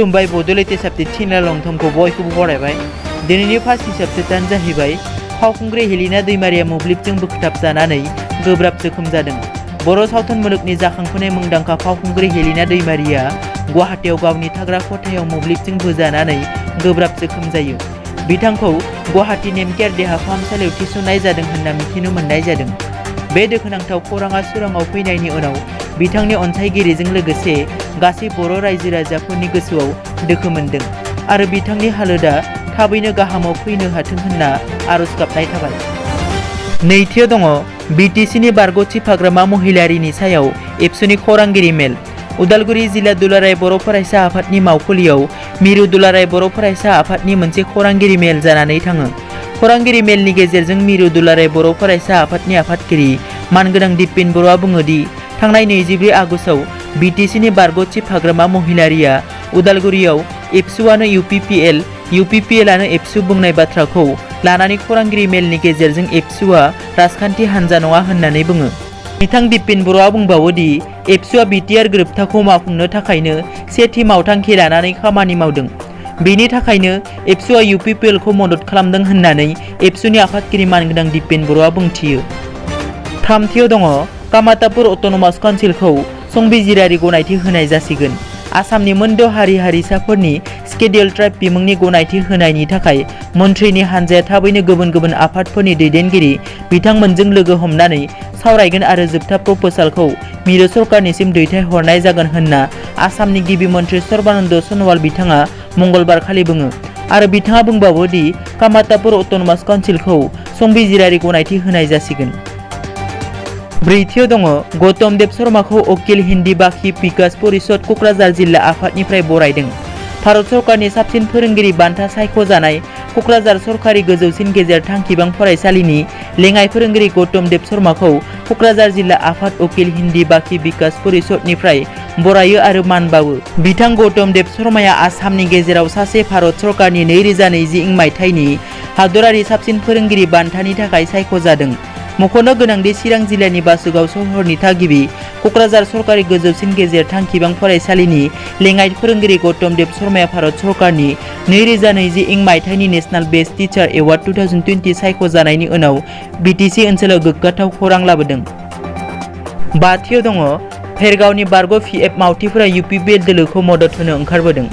खुलुमबाय Bodoland subject channel लंथंखौ बयखौबो बरायबाय। दिनैनि फार्स्ट साबजेक्टआनो जाहैबाय फावखुंग्रि हेलिना दैमारिया मोब्लिबजों बोगथाबजानानै गोब्राब जोखोम जादों। बर' सावथुन मुलुगनि जाखांफुनाय मुंदांखा फावखुंग्रि हेलिना दैमारिया गुवाहाटीआव गावनि थाग्रा खथायाव मोब्लिबजों बोजानानै गोब्राब जोखोम जायो। बिथांखौ गुवाहाटी नेमकेयार देहा फाहामसालियाव थिसननाय जादों होनना मिथिनो मोननाय जादों। बे दुखुनांथाव खौराङा सोराङाव फैनायनि उनाव बिथांनि अनसायगिरिजों लोगोसे गासै बर' रायजो राजाफोरनि गोसोआव दोखो मोनदों आरो बिथांनि हालोदा थाबैनो गाहामाव फैनो हाथों होनना आरज गाबनाय थाबाय। नैथियाव दङ बिटिसिनि बारग'थि फाग्रामा महिलारिनि सायाव एबसुनि खौरांगिरि मेल। उदालगुरि जिल्ला दुलाराय बर' फरायसा आफादनि मावखुलियाव मिरु दुलाराय बर' फरायसा आफादनि मोनसे खौरांगिरि मेल जानानै थाङो। खौरांगिरि मेलनि गेजेरजों मिरु दुलाराय बर' फरायसा आफादनि आफादगिरि मानगोनां दिपेन बर'आ बुङो दि थांनाय 24 आगस्टआव बिटिसिनि बारग'थि फाग्रामा महिलारिया उदालगुरियाव एबसुआनो इउपिपिएलआनो एबसु बुंनाय बाथ्राखौ लानानै खौरांगिरि मेलनि गेजेरजों एबसुआ राजखान्थि हान्जा नङा होननानै बुङो। बिथां दिपेन बर'आ बुंबावो दि एबसुआ बिटिआर गोरोबथाखौ मावफुंनो थाखायनो सेथि मावथांखि लानानै खामानि मावदों। बेनि थाखायनो एबसुआ इउपिपिएलखौ मदद खालामदों होननानै एबसुनि आफादगिरि मानगोनां दिपेन बर'आ बुंथियो। थामथियाव दङ कामातापुर अट'नमास काउन्सिलखौ संबिजिरारि गनायथि होनाय जासिगोन। आसामनि मोनद' हारि हारिसाफोरनि स्केड्युल ट्राइब बिमुंनि गनायथि होनायनि थाखाय मन्थ्रिनि हानजाया थाबैनो गुबुन गुबुन आफादफोरनि दैदेनगिरि बिथांमोनजों लोगो हमनानै सावरायगोन आरो जोबथा प्रप'जालखौ मिरु सरकारनिसिम दैथायहरनाय जागोन होनना आसामनि गिबि मन्थ्रि सर्बानन्द सन'वाल बिथाङा मंगलबार खालि बुङो आरो बिथाङा बुंबावो दि कामातापुर अट'नमास काउन्सिलखौ संबिजिरारि गनायथि होनाय जासिगोन। ब्रैथियाव दङ गौतम देव शर्माखौ अकिल हिन्दी बाखि बिकास परिषद क'क्राझार जिल्ला आफादनिफ्राय बरायदों। भारत सरकारनि साबसिन फोरोंगिरि बान्था सायख'जानाय क'क्राझार सरकारि गोजौसिन गेजेर थांखिबां फरायसालिनि लेङाइ फोरोंगिरि गौतम देव शर्माखौ क'क्राझार जिल्ला आफाद अकिल हिन्दी बाखि बिकास परिषदनिफ्राय बरायो आरो मान बावो। बिथां गौतम देव शर्माया आसामनि गेजेराव सासे भारत सरकारनि 2020 मायथाइनि हादरारि साबसिन फोरोंगिरि बान्थानि थाखाय सायख'जादों। मख'नो गोनांदि चिरां जिल्लानि बासुगाव सहरनि थागिबि क'क्राझार सरकारि गोजौसिन गेजेर थांखिबां फरायसालिनि लेङाइ फोरोंगिरि गौतम देव शर्माया भारत सरकारनि 2020 मायथाइनि नेशनेल बेस्ट टिचार एवार्ड 2020 सायख'जानायनि उनाव बिटिसि ओनसोलाव गोग्गाथाव खौरां लाबोदों। बाथियाव दङ भेरगावनि बारग' पिएफ मावथिफोरा इउपिपिएल दोलोखौ मदद होनो ओंखारबोदों।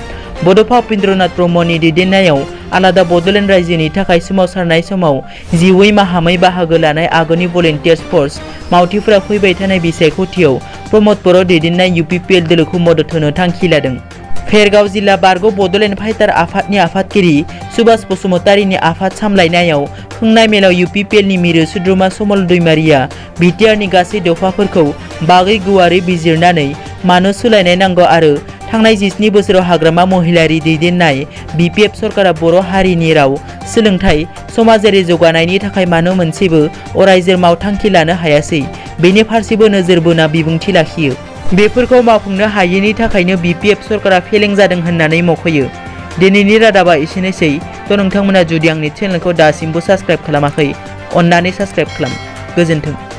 बड'फा उपेन्द्रनाथ ब्रह्मनि दैदेननायाव आलादा बड'लेण्ड रायजोनि थाखाय सोमावसारनाय समाव जिउयै माहामै बाहागो लानाय आगोलनि भलन्टियार्स फर्स मावथिफोरा फैबाय थानाय बिसायख'थियाव प्रमद बर' दैदेननाय इउपिपिएल दोलोखौ मदद होनो थांखि लादों। भेरगाव जिल्ला बारग' बड'लेण्ड फाइटार आफादनि आफादगिरि सुभाष बसुमतारीनि आफाद सामलायनायाव खुंनाय मेलाव इउपिपिएलनि मिरु सोद्रोमा समल दैमारिया बिटिआरनि गासै दफाफोरखौ बागै गुवारै बिजिरनानै मानो सोलायनाय नांगौ आरो थांनाय 17 बोसोराव हाग्रामा महिलारि दैदेननाय बिपिएफ सरकारा बर' हारिनि राव सोलोंथाइ समाजारि जौगानायनि थाखाय मानो मोनसेबो अरायजोर मावथांखि लानो हायासै बेनि फारसेबो नोजोर बोना बिबुंथि लाखियो। बेफोरखौ मावफुंनो हायैनि थाखायनो बिपिएफ सरकारा फेलें जादों होननानै मख'यो। दिनैनि रादाबा एसेनोसै। नोंथांमोना जुदि आंनि चेनेलखौ दासिमबो साबस्क्राइब खालामाखै अन्नानै साबस्क्राइब खालाम। गोजोन्थों।